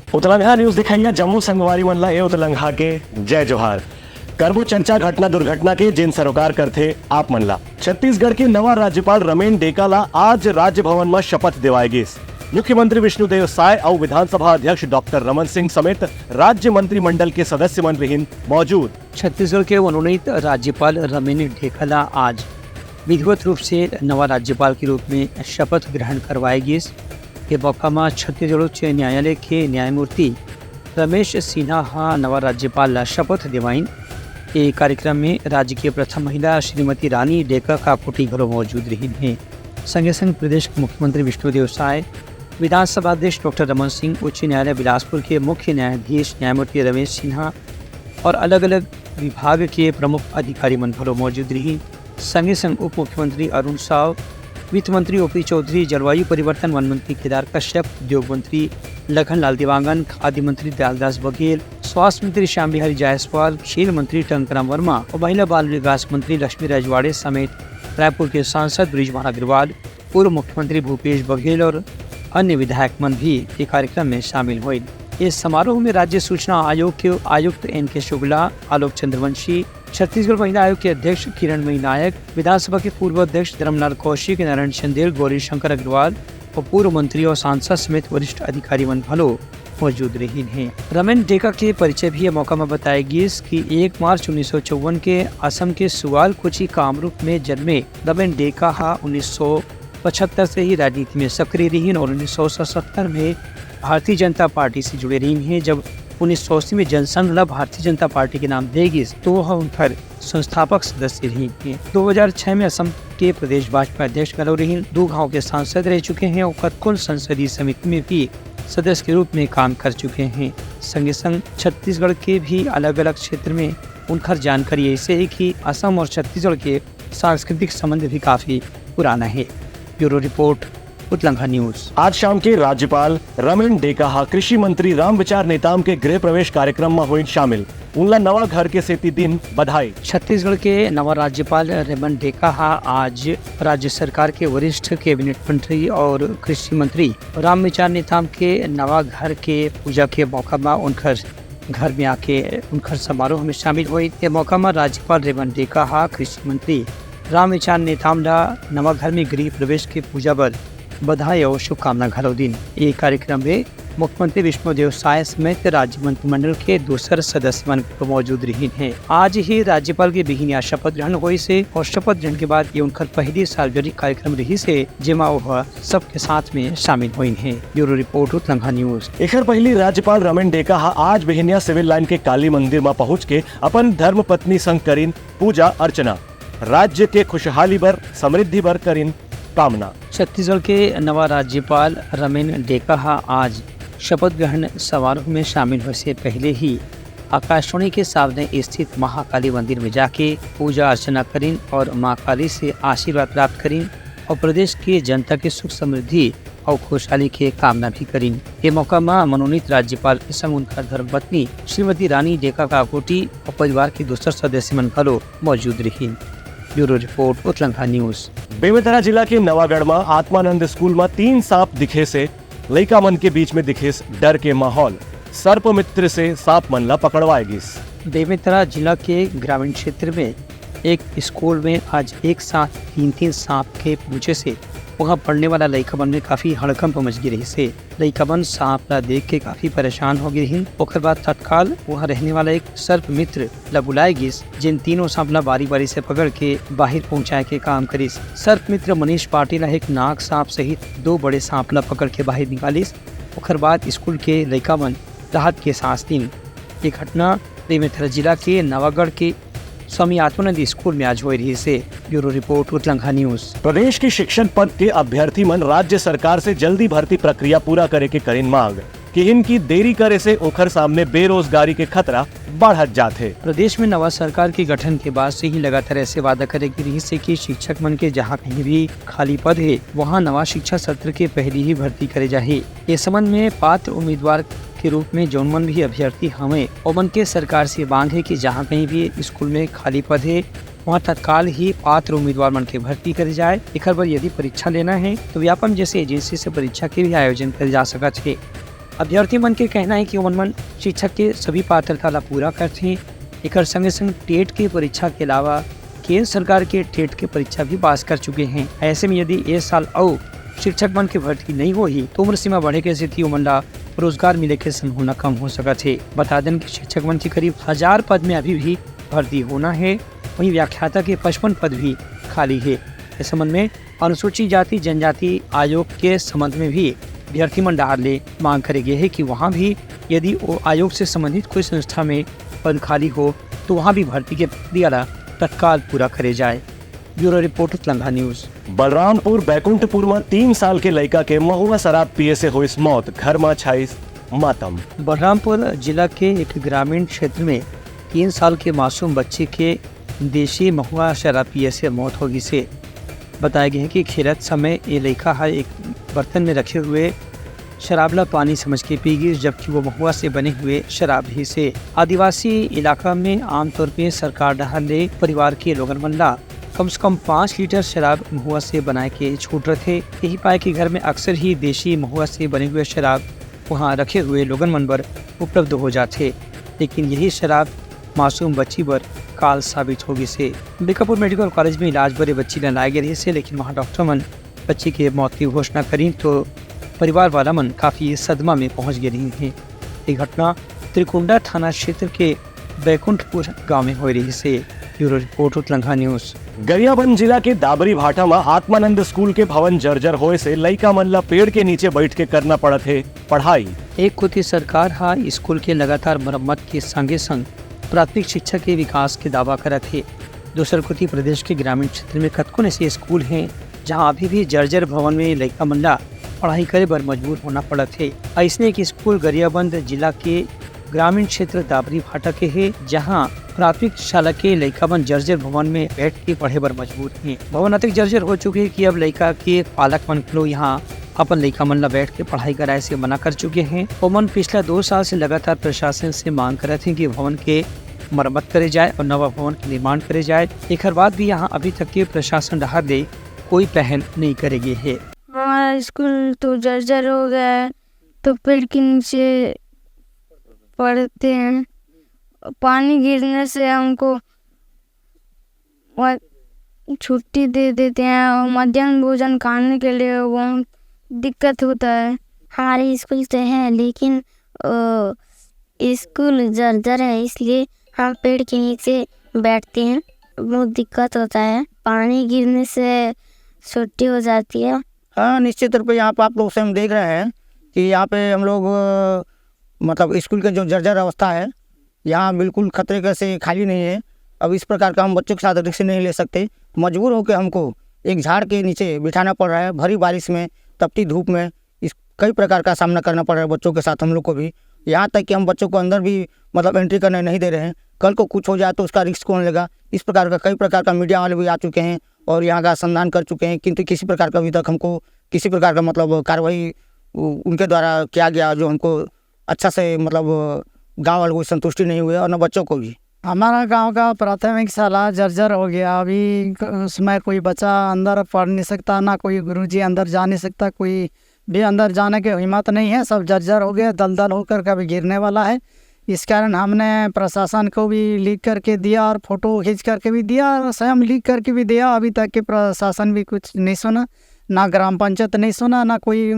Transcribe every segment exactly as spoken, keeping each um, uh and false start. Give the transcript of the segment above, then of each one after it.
उतलंघा news देखइया जम्मो संगवारी मन ला ए उतलंघा के जय जोहार। करबो चर्चा घटना दुर्घटना के, जेन सरोकार करथे आप मन ला। छत्तीसगढ़ के नवा राज्यपाल रमेन डेका ला आज राजभवन म शपथ देवाय गिस। मुख्यमंत्री विष्णुदेव साय अउ विधानसभा अध्यक्ष डॉक्टर रमन सिंह समेत राज्य मंत्रिमंडल के सदस्य मन रिहिन मौजूद। छत्तीसगढ़ के मनोनीत राज्यपाल रमेन डेका ला आज विधिवत रूप से नवा राज्यपाल के रूप में शपथ ग्रहण करवाए गिस। ये मौका म छत्तीसगढ़ उच्च न्यायालय के न्यायमूर्ति रमेश सिन्हा ह नवा राज्यपाल ला शपथ देवाइन। ये कार्यक्रम में राज्य के प्रथम महिला श्रीमती रानी डेका काकोटी घलो मौजूद रहिन हे। संगे संग प्रदेश के मुख्यमंत्री विष्णुदेव साय, विधानसभा अध्यक्ष डॉक्टर रमन सिंह, उच्च न्यायालय बिलासपुर के मुख्य न्यायाधीश न्यायमूर्ति रमेश सिन्हा और अलग-अलग विभाग के प्रमुख अधिकारी मन घलो मौजूद रहिन। संगे संग उप मुख्यमंत्री अरुण साव, वित्त मंत्री ओपी चौधरी, जलवायु परिवर्तन, वन मंत्री केदार कश्यप, उद्योग मंत्री लखन लाल देवांगन, खाद्य मंत्री दयालदास बघेल, स्वास्थ्य मंत्री श्याम बिहारी जायसवाल, खेल मंत्री टंकराम वर्मा और महिला बाल विकास मंत्री लक्ष्मी रजवाड़े समेत रायपुर के सांसद बृजमोहन अग्रवाल, पूर्व मुख्यमंत्री भूपेश बघेल और अन्य विधायक मन भी ये कार्यक्रम में शामिल होइन। इस समारोह में राज्य सूचना आयोग के आयुक्त एन के शुक्ला, आलोक चंद्रवंशी, छत्तीसगढ़ महिला आयोग के अध्यक्ष किरणमयी नायक, विधानसभा के पूर्व अध्यक्ष धर्मलाल कौशिक, नारायण चंदेल, गौरी शंकर अग्रवाल और पूर्व मंत्री और सांसद समेत वरिष्ठ अधिकारी मन घलो मौजूद रहिन हे। रमेन डेका के परिचय भी ये मौका म बताए गिस कि एक मार्च उन्नीस सौ चौवन के असम के सुआलकुची कामरूप में जन्मे रमेन डेका ह उन्नीस सौ पचहत्तर से ही राजनीति में सक्रिय रहिन और उन्नीस सौ सतहत्तर में भारतीय जनता पार्टी से जुड़े रहिन हे। जब उन्नीस सौ अस्सी में जनसंघ ला भारतीय जनता पार्टी के नाम दे गिस, तो वह उनकर संस्थापक सदस्य रहिन हे। दो हज़ार छह में असम के प्रदेश भाजपा अध्यक्ष घलो रहिन, दो घाव के सांसद रह चुके हैं और कतकोन संसदीय समिति में भी सदस्य के रूप में काम कर चुके हैं। संगे संग छत्तीसगढ़ के भी अलग-अलग क्षेत्र में उनकर जानकारी ऐसे है कि असम और छत्तीसगढ़ के सांस्कृतिक संबंध भी काफी पुराना है। ब्यूरो रिपोर्ट, उतलंघा न्यूज। आज शाम के राज्यपाल रमेन डेका हा कृषि मंत्री रामविचार नेताम के गृह प्रवेश कार्यक्रम म होइन शामिल। उनला नवा घर के सेती दिन बधाई। छत्तीसगढ़ के नवा राज्यपाल रमेन डेका हा आज राज्य सरकार के वरिष्ठ कैबिनेट मंत्री और कृषि मंत्री रामविचार नेताम के नवा घर के पूजा के मौका म उनकर घर में आके उनकर समारोह में शामिल होइस। ये मौका म राज्यपाल रमेन डेका हा कृषि मंत्री रामविचार नेताम ला नवा घर में गृह प्रवेश के पूजा बर बधाई और शुभकामना घलो दिन। ये कार्यक्रम में मुख्यमंत्री विष्णुदेव साय समेत राज्य मंत्रिमंडल के दूसर सदस्य मन घलो मौजूद रहिन हे। आज ही राज्यपाल के बिहिनिया शपथ ग्रहण होइस हे और शपथ ग्रहण के बाद ये उनकर पहली सार्वजनिक कार्यक्रम रहिस हे, जेमा ओह सबके साथ में शामिल होइन हे। ब्यूरो रिपोर्ट, उतलंघा न्यूज। एखर पहिली राज्यपाल रमेन डेका हा आज बिहिनिया सिविल लाइन के काली मंदिर म पहुंच के अपन धर्म पत्नी संग करिन पूजा अर्चना, राज्य के खुशहाली बर, समृद्धि बर करिन कामना। छत्तीसगढ़ के नवा राज्यपाल रमेन डेका हा आज शपथ ग्रहण समारोह में शामिल होए से पहले ही आकाशवाणी के सामने स्थित महाकाली मंदिर में जाके पूजा अर्चना करिन और माँ काली से आशीर्वाद प्राप्त करिन और प्रदेश के जनता के सुख समृद्धि और खुशहाली के कामना भी करिन। ये मौका म मनोनीत राज्यपाल के संग उनकर धर्मपत्नी श्रीमती रानी डेका काकोटी और परिवार के दूसर सदस्य मन घलो मौजूद रहिन। ब्यूरो रिपोर्ट, उतलंघा न्यूज। बेमेतरा जिला के नवागढ़ म आत्मानंद स्कूल म तीन सांप दिखे से लइका मन के बीच में दिखिस डर के माहौल। सर्प मित्र से सांप मन ला पकड़वाए गिस। बेमेतरा जिला के ग्रामीण क्षेत्र में एक स्कूल में आज एक साथ तीन-तीन सांप के पहुंचे से वहां पढ़ने वाला लइका मन में काफी हड़कंप मच गे रहिस हे। लइका मन सांप ला देख के काफी परेशान हो गे रहिन। ओकर बाद तत्काल वहां रहने वाला एक सर्प मित्र ला बुलाए गिस, जेन तीनों सांप ला बारी-बारी से पकड़ के बाहिर पहुंचाए के काम करिस। सर्प मित्र मनीष पाटिल ह एक नाग सांप सहित दो बड़े सांप ला पकड़ के बाहिर निकालिस। ओकर बाद स्कूल के लइका मन राहत के सांस लीन। ये घटना बेमेतरा जिला के नवागढ़ के स्वामी आत्मानंद स्कूल में आज होए रहिस हे। ब्यूरो रिपोर्ट, उतलंघा न्यूज। प्रदेश के शिक्षक पद के अभ्यर्थी मन राज्य सरकार से जल्दी भर्ती प्रक्रिया पूरा करे के करिन मांग। किहिन कि देरी करे से ओखर सामने बेरोजगारी के खतरा बढ़त जात हे। प्रदेश में नवा सरकार के गठन के बाद से ही लगातार ऐसे वादा करे गे रहिस हे कि शिक्षक मन के जहां कहीं भी खाली पद हे, वहां नवा शिक्षा सत्र के पहली ही भर्ती करे जाही। ये संबंध में पात्र उम्मीदवार के रूप में जौन मन भी अभ्यर्थी हवंय, ओमन के सरकार से मांग हे कि जहां कहीं भी स्कूल में खाली पद हे, वहां तत्काल ही पात्र उम्मीदवार मन के भर्ती करे जाए। एखर बर यदि परीक्षा लेना हे, तो व्यापम जैसे एजेंसी से परीक्षा के भी आयोजन करे जा सकत हे। अभ्यर्थी मन के कहना हे कि ओमन मन शिक्षक के सभी पात्रता ला पूरा करथे। एकर संगे संग टेट के परीक्षा के अलावा केंद्र सरकार के टेट के परीक्षा भी पास कर चुके हे। ऐसे में यदि ए साल अउ शिक्षक मन के भर्ती नइ होही, तो उम्र सीमा बढ़े के सेती ओमन ला रोजगार मिले के संभावना कम हो सकत हे। बता देन कि शिक्षक मन के करीब हजार पद में अभी भी भर्ती होना हे। वहीं व्याख्याता के पचपन पद भी खाली हे। इस संबंध में अनुसूचित जाति जनजाति आयोग के संबंध में भी अभ्यर्थी मन डहार ले मांग करे गे हे कि वहां भी यदि ओ आयोग से संबंधित कोई संस्था में पद खाली हो, तो वहां भी भर्ती के प्रक्रिया ला तत्काल पूरा करे जाए। ब्यूरो रिपोर्ट, उतलंघा न्यूज। बलरामपुर बैकुंठपुर म तीन साल के लइका के महुआ शराब पिए से होइस मौत, घर म छाइस मातम। बलरामपुर जिला के एक ग्रामीण क्षेत्र में तीन साल के मासूम बच्चे के देसी महुआ शराब पिए से मौत हो गिस हे। बताया गया है कि खेलत समय ये लइका ह एक बर्तन में रखे हुए शराब ला पानी समझ के पी गिस, जबकि वो महुआ से बने हुए शराब रिहिस हे। आदिवासी इलाका में आमतौर पे सरकार डहार ले परिवार के लोगन मन ला कम से कम पाँच लीटर शराब महुआ से बनाए के छूट रथे। यही पाए कि घर में अक्सर ही देसी महुआ से बने हुए शराब वहाँ रखे हुए लोगन मन बर उपलब्ध हो जाथे, लेकिन यही शराब मासूम बच्ची बर काल साबित हो गिस हे। अंबिकापुर मेडिकल कॉलेज में इलाज बर ये बच्ची ला लाए गे रिहिस हे, लेकिन वहाँ डॉक्टर मन बच्ची के मौत की घोषणा करिन, तो परिवार वाला मन काफी सदमा में पहुंच गे रिहिन हे। ये घटना त्रिकुंडा थाना क्षेत्र के बैकुंठपुर गांव में होए रिहिस हे। ब्यूरो रिपोर्ट, उतलंघा न्यूज। गरियाबंद जिला के दाबरी भाटा म आत्मानंद स्कूल के भवन जर्जर होए से लइका मन ला पेड़ के नीचे बैठ के करना पड़त हे पढ़ाई। एक कोति सरकार ह स्कूल के लगातार मरम्मत के संगे संग प्राथमिक शिक्षा के विकास के दावा करत हे। दूसर कोति प्रदेश के ग्रामीण क्षेत्र में कतकोन ऐसे स्कूल हे, जहां अभी भी जर्जर भवन में लइका मन ला पढ़ाई करे बर मजबूर होना पड़त हे। अइसने एक स्कूल गरियाबंद जिला के ग्रामीण क्षेत्र दाबरी भाटा के हे, जहां प्राथमिक शाला के लइका मन जर्जर भवन में बैठ के पढ़े बर मजबूर हे। भवन अतेक जर्जर हो चुके हे कि अब लइका के पालक मन घलो यहां अपन लइका मन ला बैठ के पढ़ाई कराए से मना कर चुके हे। ओमन पिछला दो साल से लगातार प्रशासन से मांग करत हे कि भवन के मरम्मत करे जाए और नवा भवन के निर्माण करे जाए। एखर बाद भी यहां अभी तक के प्रशासन डहार ले कोई पहल नहीं करे गे हे। हमारा स्कूल तो जर्जर हो गया है, तो पेड़ के नीचे पढ़ते हैं। पानी गिरने से हमको व-, छुट्टी दे देते हैं और मध्याह्न भोजन खाने के लिए बहुत दिक्कत होता है। हमारे स्कूल तो है, लेकिन, अ, स्कूल जर्जर है, इसलिए हम पेड़ के नीचे बैठते हैं। बहुत दिक्कत होता है, पानी गिरने से छुट्टी हो जाती है। हाँ, निश्चित तौर पे यहाँ पे आप लोग स्वयं देख रहे हैं कि यहाँ पे हम लोग, अ, मतलब स्कूल के जो जर्जर अवस्था है, यहाँ बिल्कुल खतरे का से खाली नहीं है। अब इस प्रकार का हम बच्चों के साथ रिस्क नहीं ले सकते। मजबूर होकर हमको एक झाड़ के नीचे बिठाना पड़ रहा है, भरी बारिश में, तपती धूप में। इस कई प्रकार का सामना करना पड़ रहा है बच्चों के साथ हम लोग को भी। यहाँ तक कि हम बच्चों को अंदर भी, मतलब, एंट्री करने नहीं दे रहे हैं। कल को कुछ हो जाए तो उसका रिस्क कौन लेगा? इस प्रकार का, कई प्रकार का मीडिया वाले भी आ चुके हैं और यहाँ का संधान कर चुके हैं, किंतु किसी प्रकार का अभी तक हमको किसी प्रकार का, मतलब, कार्रवाई उ-, उनके द्वारा किया गया जो हमको अच्छा से, मतलब, गाँव वालों को संतुष्टि नहीं हुई और न बच्चों को भी। हमारा गांव का प्राथमिक शाला जर्जर हो गया। अभी क-, उसमें कोई बच्चा अंदर पढ़ नहीं सकता, ना कोई गुरुजी अंदर जा नहीं सकता, कोई भी अंदर जाने की हिम्मत नहीं है। सब जर्जर हो गया, दलदल होकर के अभी गिरने वाला है। इस कारण हमने प्रशासन को भी लिख करके दिया और फोटो खींच करके भी दिया और स्वयं लिख करके भी दिया। अभी तक के प्रशासन भी कुछ नहीं सुना, ना ग्राम पंचायत नहीं सुना, ना कोई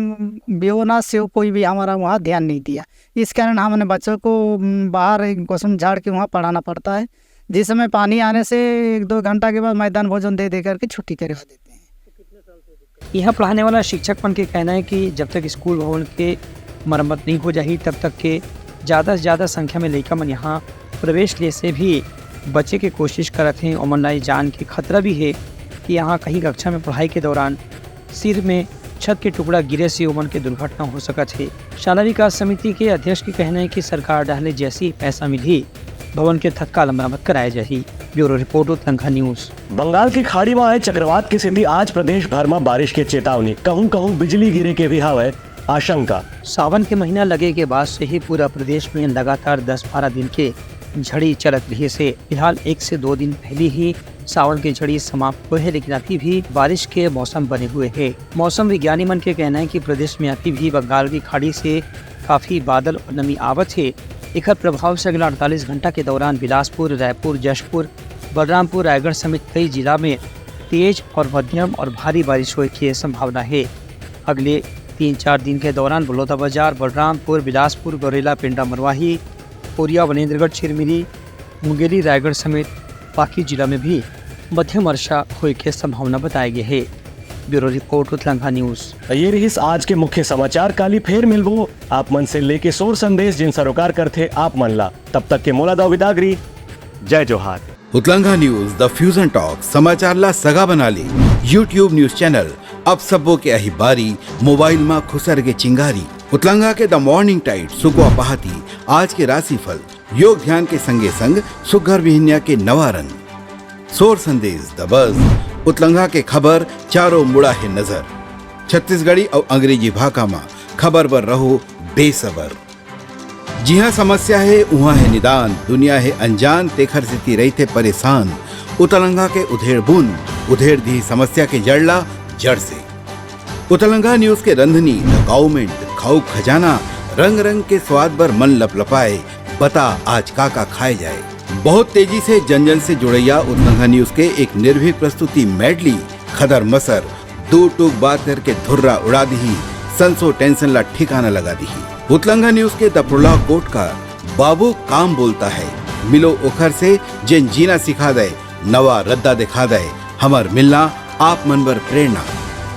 बीओ, ना सीओ, कोई भी हमारा वहाँ ध्यान नहीं दिया। इस कारण हमने बच्चों को, उम, बाहर एक कुसुम झाड़ के वहाँ पढ़ाना पड़ता है, जिस समय पानी आने से एक दो घंटा के बाद मैदान भोजन दे दे करके छुट्टी करवा देते हैं। यहाँ पढ़ाने वाला शिक्षक मन के कहना है कि जब तक स्कूल भवन के मरम्मत नहीं हो जाही, तब तक के ज्यादा से ज्यादा संख्या में लइका मन यहाँ प्रवेश ले से भी बचे के कोशिश करत हें। ओमन ला ये जान के खतरा भी है कि यहाँ कहीं कक्षा में पढ़ाई के दौरान सिर में छत के टुकड़ा गिरे से ओमन के दुर्घटना हो सकत हे। शाला विकास समिति के अध्यक्ष के कहना है कि सरकार डहार ले जैसे ही पैसा मिलही, भवन के तत्काल मरम्मत कराया जाही। ब्यूरो रिपोर्ट, उतलंघा न्यूज। बंगाल की खाड़ी में आए चक्रवात की स्थिति आज प्रदेश भर में बारिश के चेतावनी, कहूं कहूं बिजली गिरे के भी हवय आशंका। सावन के महीना लगे के बाद से ही पूरा प्रदेश में लगातार दस बारह दिन के झड़ी चलत रहिस हे। फिलहाल एक से दो दिन पहले ही सावन के झड़ी समाप्त हुए हे, लेकिन अभी भी बारिश के मौसम बने हुए हे। मौसम विज्ञानी मन के कहना है कि प्रदेश में अभी भी बंगाल की खाड़ी से काफी बादल और नमी आवत हे। एकर प्रभाव से अगला अड़तालीस घंटा के दौरान बिलासपुर, रायपुर, जशपुर, बलरामपुर, रायगढ़ समेत कई जिला में तेज और मध्यम और भारी बारिश होए के संभावना हे। अगले तीन चार दिन के दौरान बलौदाबाजार, बलरामपुर, बिलासपुर, गौरेला, पेंड्रा मरवाही, कोरिया, मनेंद्रगढ़, चिरमिरी, मुंगेली, रायगढ़ समेत बाकी जिला में भी मध्यम वर्षा होए के संभावना बताए गे हे। ब्यूरो रिपोर्ट, उतलंगा न्यूज। त ये रहिस आज के मुख्य समाचार। काली फेर मिलबो आप मन से लेके सोर संदेश, जिन सरोकार करथे आप मन ला। तब तक के मोला दव बिदागरी। जय जोहार। उतलंगा न्यूज, द फ्यूजन टॉक, समाचार ला सगा बना ले। YouTube न्यूज चैनल, अब सबो के आही बारी, मोबाइल मा खुसर के चिंगारी। उतलंगा के द मॉर्निंग टाइड, सुकवा पहाती, आज के राशिफल, योग ध्यान के संगे संग सुग्घर बिहनिया के नवा रंग। सोर संदेश, द बज, उतलंगा के खबर, चारों मुड़ा हे नजर। छत्तीसगढ़ी अउ अंग्रेजी भाखा मा खबर बर रहो बेसबर। जिहाँ समस्या हे, उहाँ हे निदान, दुनिया हे अनजान, तेखर सेती रहिथे परेशान। उतलंगा के उधेड़ बुन, उधेड़ दिही समस्या के जड़ ला जड़ से। उतलंगा न्यूज के रंधनी, द काउमेंट, खाऊ खजाना, रंग रंग के स्वाद बर मन लपलपाए, बता आज का का खाए जाए। बहुत तेजी से जन जन से जुड़ैया उतलंगा न्यूज के एक निर्भीक प्रस्तुति मेडली, खदर मसर, दू टूक बात करके धुर्रा उड़ा दिही, संसो टेंशन ला ठिकाना लगा दिही। उतलंगा न्यूज के द प्रोलॉग कोट का बाबू काम बोलता है, मिलो ओखर से जेन जीना सिखा दे, नवा रद्दा दिखा दे, हमर मिलना आप मन बर प्रेरणा।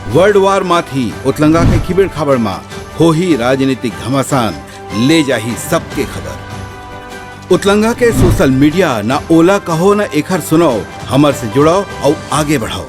वर्ल्ड वार माथी उतलंगा के खिबेड़ खाबड़ मा होही राजनीतिक घमासान, ले जाही सबके खबर। उतलंगा के सोशल मीडिया ना ओला कहो ना एखर सुनाओ, हमर से जुड़ाओ अउ आगे बढ़ाओ।